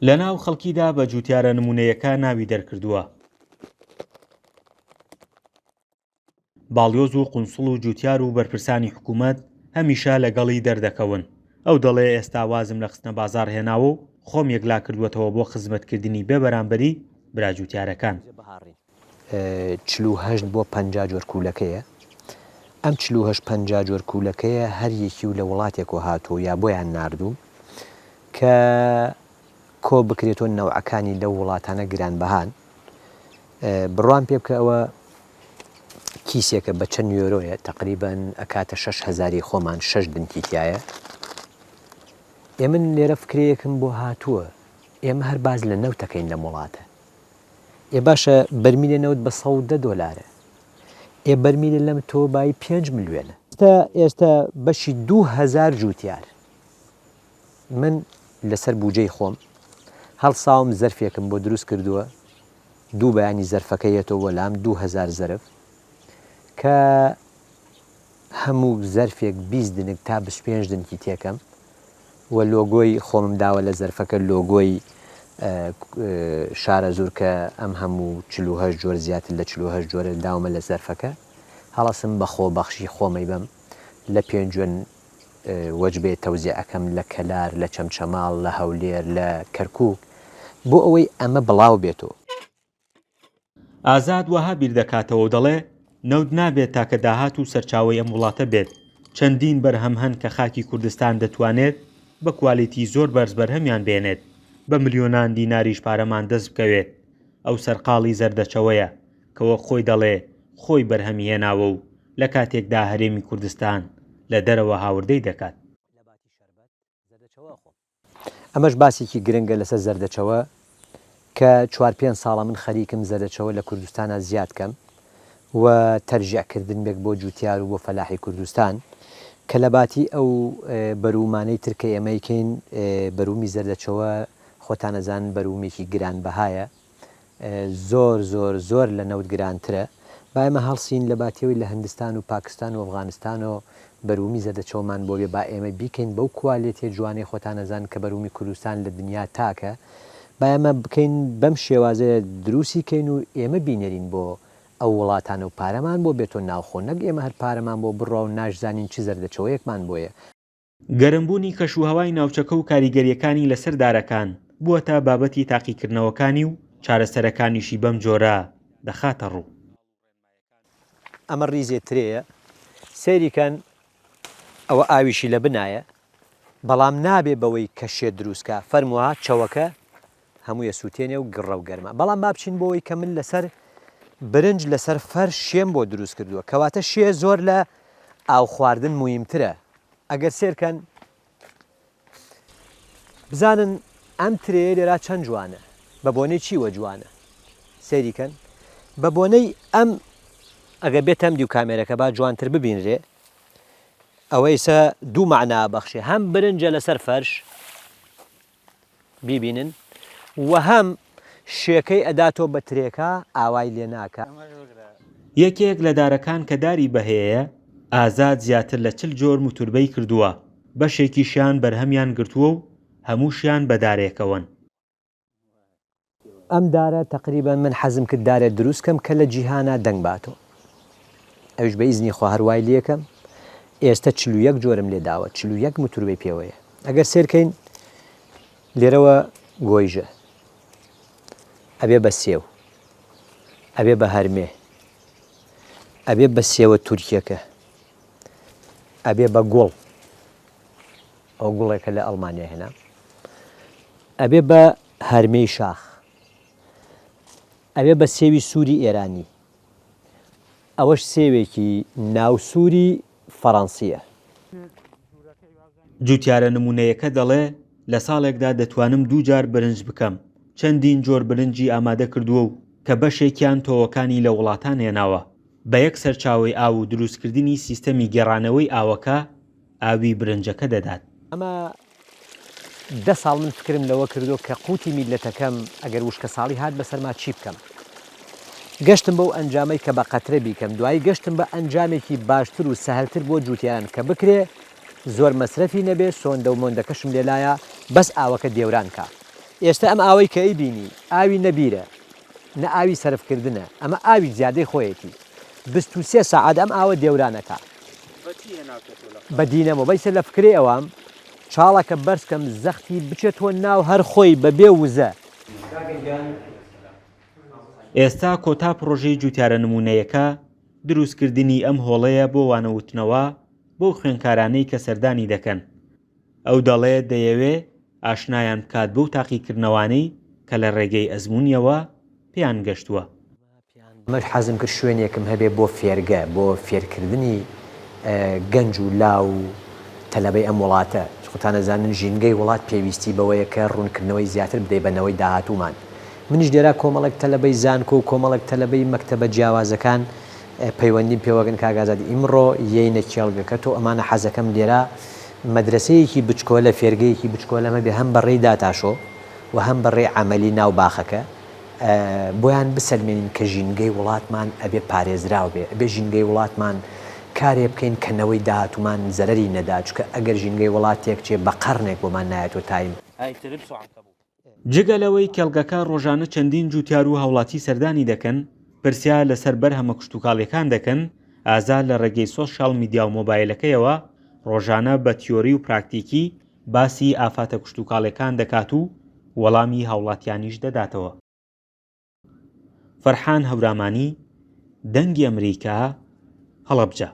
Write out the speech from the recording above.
لەناو خەڵکیدا بە جووتیارە نموونەیەکە ناوی دەرکردووە. باڵیۆز و قونسڵ و جووتیار و بەرپرسانی حکوومەت هەمیشە لەگەڵی دەردەکەون. ئەو دەڵێ ئێستا وازم لە خستنە بازاڕ هێناوە و خۆم یەکلا کردووەتەوە بۆ خزمەتکردنی بێ بەرامبەری برا جووتیارەکان. 48 بۆ 50 جۆر کوولەکەیە. ئەم 48 50 جۆر کوولەکەیە هەر یەکی و لە وڵاتێکەوە هاتووە یا بۆیان ناردووم کە کۆ بکرێتەوە نەوعەکانی لەو وڵاتانە گرانبەهان. بڕوام پێ بکە ئەوە کیسێکە بە چەند یۆرۆیە تەقریبەن ئەکاتە شەش هەزاری خۆمان شەش دنکی تایە. ئێ من لێرە فکرەیەکم بۆ هاتووە ئێمە هەر باس لە نەوتەکەین لەم وڵاتە ئێ باشە بەرمیلێ نەوت بە 110 دۆلارە ئێ بەرمیلێ لەم تۆ بای 5 ملیۆنە. ئێستا ئێستا بەشی 2000 جووتیار من لەسەر بوجەی خۆم هەڵساوم زەرفێکم بۆ دروست کردووە دوو بەیانی زەرفەکە یەتۆ وەلام 2000 زەرف کە هەموو زەرفێک 20 دنک تا 25 دنکی تێکەم و لۆگۆی خۆمم داوە لە زەرفەکە لۆگۆی شارەزوور کە ئەم هەموو 48 جۆر زیاتر لە 48 جۆرە داومە لە زەرفەکە هەڵەسم بە خۆبەخشی خۆمەی بەم لە پێنجوێن وەجبەیە تەوزیع ئەکەم لە کەلار، لە چەمچەماڵ، لە هەولێر، لە کەرکوک بۆ ئەوەی ئەمە بڵاو بێتۆ. ئازاد وەها بیردەکاتەوە و دەڵێ، نەوت نابێت تاکە داهات و سەرچاوەی ئەم وڵاتە بێت، چەندین بەرهەم هەن کە خاکی کوردستان دەتوانێت بە کوالیتی زۆر بەرز بەرهەمیان بێنێت، بە ملیۆنان دیناریش پارەمان دەست بکەوێت. ئەو سەرقاڵی زەردەچەوەیە کە وەک خۆی دەڵێ خۆی بەرهەمی هێناوە و لە کاتێکدا هەرێمی کوردستان لە دەرەوە هاوردەی دەکات. ئەمەش باسێکی گرنگە لەسەر زەردەچەوە کە چوار پێنج ساڵە من خەریکم زەردەچەوە لە کوردستانا زیاد کەم و تەرجیع کردن بێک بۆ جوتیار و بۆ فەلاحی کوردستان کە لە باتی ئەو بەروومانەی تر کە ئێمەی کەین بەروومی زەردەچەوە خۆتان ئەزانن بەروومێکی گران بەهایە زۆر زۆر زۆر لە نەوت گرانترە با ئێمە هەڵسین لە باتیەوەی لە هندستان و پاکستان و ئەفغانستانەوە بەرومی زەردەچەوەمان بۆ بێ با ئێمە بیکەین بەو کوالێتیە جوانەی خۆتان ئەزانن کە بەرومی کوردستان لە دنیا تاکە با ئێمە بکەین بەم شێوازەیە دروستی کەین و ئێمە بینێرین بۆ ئەو وڵاتانە و پارەمان بۆ بێتۆ ناوخۆ نەک ئێمە هەر پارەمان بۆ بڕوا و ناشزانین چ زەردەچەوەیەکمان بۆیە. گەرمبوونی کەشوهەوای ناوچەکە و کاریگەرییەکانی لەسەر دارەکان بووەتە بابەتی تاقیکردنەوەکانی و چارەسەرەکانیشی بەم جۆرە دەخاتە ڕوو. ئەمە ڕیزێ ترێیە سەیری کەن ئەوە ئاویشی لە بنایە بەڵام نابێ بەوەی کە شێ دروست کا فەرموو ها چەوەکە هەموویە سووتێنێ و گڕە و گەرمە بەڵام با بچین بۆ ئەوەی کە من لەسەر برنج لەسەر فەرش شێم بۆ دروست کردووە کەواتە شێ زۆر لە ئاو خواردن مویمترە ئەگەر سێرکەن بزانن ئەم ترێیە لێرا چەند جوانە بە بۆنەی چیوە جوانە سەیری کەن بە بۆنەی ئەم ئەگەر بێتەم دیو کامێرەکە با جوانتر ببینرێ ئەوە ئیسە دوو مەعنا بەخشێ هەم برنجە لەسەر فەرش بیبینن و هەم شێکەی ئەداتۆ بە ترێکا ئاوای لێ ناکا. یەکێک لە دارەکان کە داری بەهێیە، ئازاد زیاتر لە 40 جۆر موتوربەی کردووە، بەشێکیشیان بەرهەمیان گرتووە و هەمووشیان بە دارێکەوەن. ئەم دارە تەقریبەن من حەزم کرد دارێ دروست کەم کە لە جیهانا دەنگ باتۆ ئەویش بە ئیزنی خوا هەر وای لێکەم ئێستە 41 جۆرم لێ داوە 41 موتوربەی پێوەیە ئەگەر سێرکەین لێرەوە گۆیژە ئەبێ بە سێو ئەبێ بە هەرمێ ئەبێ بە سێوە تورکیەکە ئەبێ بە گوڵ ئەو گوڵێکە لە ئەڵمانیا هێنا ئەبێ بە هەرمێی شاخ ئەبێ بە سێوی سووری ئێرانی ئەوەش سێوێکی ناو سووری فەڕەنسییە. جوتیارە نمونەیەکە دەڵێ، لە ساڵێکدا دەتوانم دوو جار برنج بکەم، چەندین جۆر برنجی ئامادە کردووە و کە بەشێکیان تۆوەکانی لە وڵاتان هێناوە، بە یەک سەرچاوەی ئاو و دروستکردنی سیستەمی گێڕانەوەی ئاوەکە ئاوی برنجەکە دەدات. ئەمە دە ساڵ من فکرم لەوە کردوە کە قوتی میللەتەکەم ئەگەر وشکەساڵی هات بەسەرما چی بکەم؟ گەشتم بەو ئەنجامەی کە بە قەترە بیکەم دوایی گەشتم بە ئەنجامێکی باشتر و سەهلتر بۆ جوتیاران کە بکرێ زۆر مەسرەفی نەبێ سۆندە و مۆندەکەشم لێلایە بەس ئاوەکە دێوران کا. ئێستا ئەم ئاوەی کە ئەیبینی ئاوی نە بیرە نە ئاوی سەرف کردنە ئەمە ئاوی زیادەی خۆیەتی 23 سەعات ئەم ئاوە دێوران ئەکا بە دینەمۆ بەیسە لە فکرەی ئەوام چاڵەکە بەرز کەم زەختی بچێتۆ ناو هەر خۆی بە بێ وزە. ئێستا کۆتا پڕۆژەی جوتیارە نمونەیەکە دروستکردنی ئەم هۆڵەیە بۆ وانەوتنەوە بەو خوێنکارانەی کە سەردانی دەکەن. ئەو دەڵێ دەیەوێ ئاشنایان بکات بەو تاقیکردنەوانەی کە لە ڕێگەی ئەزموونیەوە پێیان گەشتووە. من حەزم کرد شوێنێکم هەبێ بۆ فێرگە، بۆ فێرکردنی گەنج و لاو و تەلەبەی ئەم وڵاتە. خۆتان ئەزانن ژینگەی وڵات پێویستی بەوەیە کە ڕوونکردنەوەی زیاتر بدەی بە نەوەی داهاتوومان. منیش لێرا کۆمەڵێک تەلەبەی زانکۆ و کۆمەڵێک تەلەبەی مەکتەبە جیاوازەکان پەیوەندیم پێوەگن کاک ئازاد ئیمڕۆ یەینە کێڵگەکە تۆ ئەمانە حەزەکەم لێرا مەدرەسەیەکی بچکۆلە فێرگەیەکی بچکۆلەم هەبێ هەم بە ڕێی داتاشۆ و هەم بە ڕێی عەمەلی ناو باخەکە بۆیان بسەلمێنین کە ژینگەی وڵاتمان ئەبێ پارێزراو بێ ئەبێ ژینگەی وڵاتمان کارێ بکەین کە نەوەی داهاتوومان زەرەری نەدا چونکە ئەگەر ژینگەی وڵات تێکچێ بە قەڕنێک بۆمان نایەتەوە تایم جگە لەوەی کێڵگەکە ڕۆژانە چەندین جوتیار و هاوڵاتی سەردانی دەکەن، پرسیار لەسەر بەرهەمە کشتوکاڵیەکان دەکەن، ئازاد لە ڕێگەی سۆشیاڵ میدیا و مۆبایلەکەیەوە ڕۆژانە بە تیۆری و پراکتیکی باسی ئافاتە کشتوکاڵیەکان دەکات و وەڵامی هاوڵاتیانیش دەداتەوە. فەرحان هەورامانی، دەنگی ئەمریکا، هەڵەبجە.